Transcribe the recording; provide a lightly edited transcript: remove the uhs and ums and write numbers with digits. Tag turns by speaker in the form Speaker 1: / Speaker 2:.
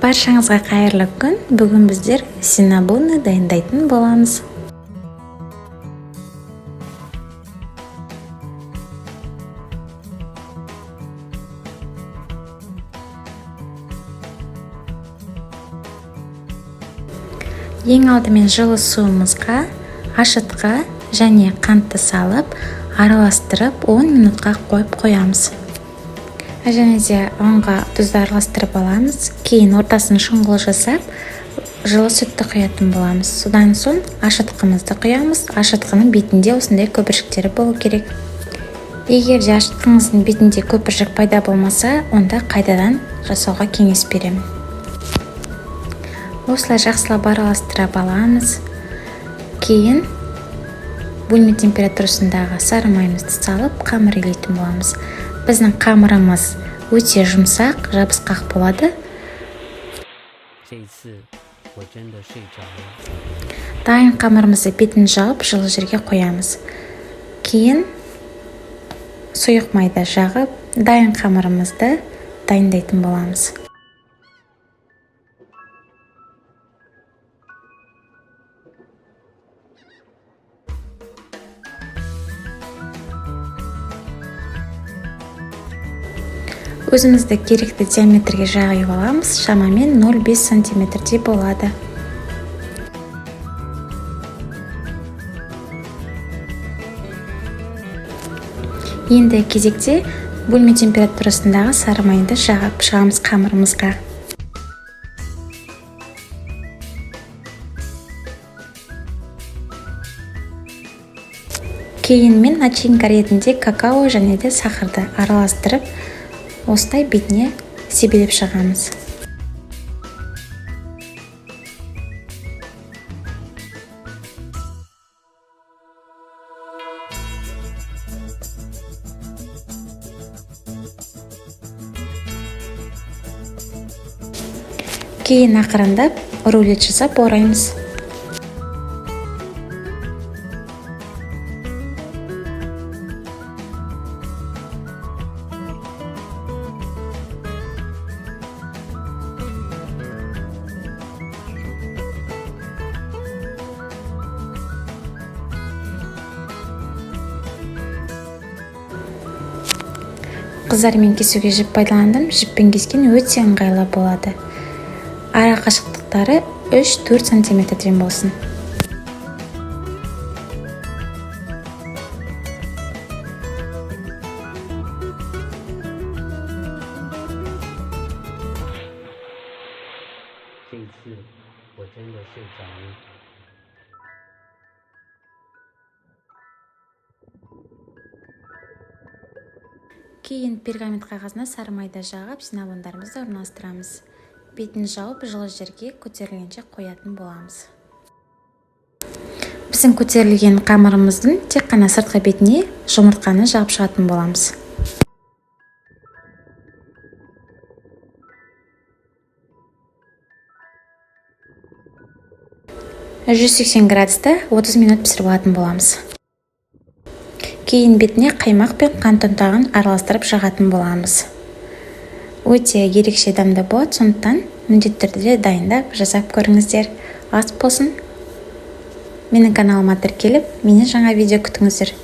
Speaker 1: Баршаңызға қайырлы күн! Бүгін біздер синнабоны дайындайтын боламыз. Ең алдымен жылы суымызға ашытқы және қантты салып, араластырып 10 минутқа қойып қоямыз. Және де ұнға тұзды араластырып аламыз. Кейін ортасын шұңғыл жасап, жылы сүтті құятын боламыз. Содан соң ашытқымызды құямыз. Ашытқының бетінде осындай көпіршіктері болу керек. Егер де ашытқыңыздың бетінде көпіршік пайда болмаса, онда қайтадан жасауға кеңес беремін. Осылай жақсылап араластырып аламыз. Кейін бөлме температурасындағы сары майымызды салып, қамыр илейтін боламыз. Біздің қамырымыз өте жұмсақ, жабысқақ болады. Дайын қамырымызды бетін жауып, жылы жерге қоямыз. Кейін сұйық майды жағып, дайын қамырымызды дайындайтын боламыз. Өзімізді керекті диаметрге жайып аламыз, шамамен 0,5 сантиметрдей болады. Енді кезекте бөлме температурасындағы сары майды жағып шығамыз қамырымызға. Кейін мен начинка ретінде какао және де сахарды араластырып, осылай бетіне себелеп шығамыз. Кейін ақырындап рулет жасап ораймыз. Қыздармен кесуге жіп пайдаландым. Жіппен кескен өте ыңғайлы болады. Ара қашықтықтары 3-4 сантиметрден болсын. Кейін пергамент қағазына сары майды жағып, синнабондарымызды орналастырамыз. Бетін жауып, жылы жерге көтерілгенше қоятын боламыз. Біздің көтерілген қамырымыздың тек қана сыртқы бетіне жұмыртқаны жағып шығатын боламыз. 180 градуста 30 минут пісіріп алатын боламыз. Кейін бетіне қаймақ пен қант ұнтағын араластырып жағатын боламыз. Өте ерекше дәмді болады, сондықтан міндетті түрде дайындап жасап көріңіздер. Ас болсын. Менің каналыма тіркеліп, менен жаңа видео күтіңіздер.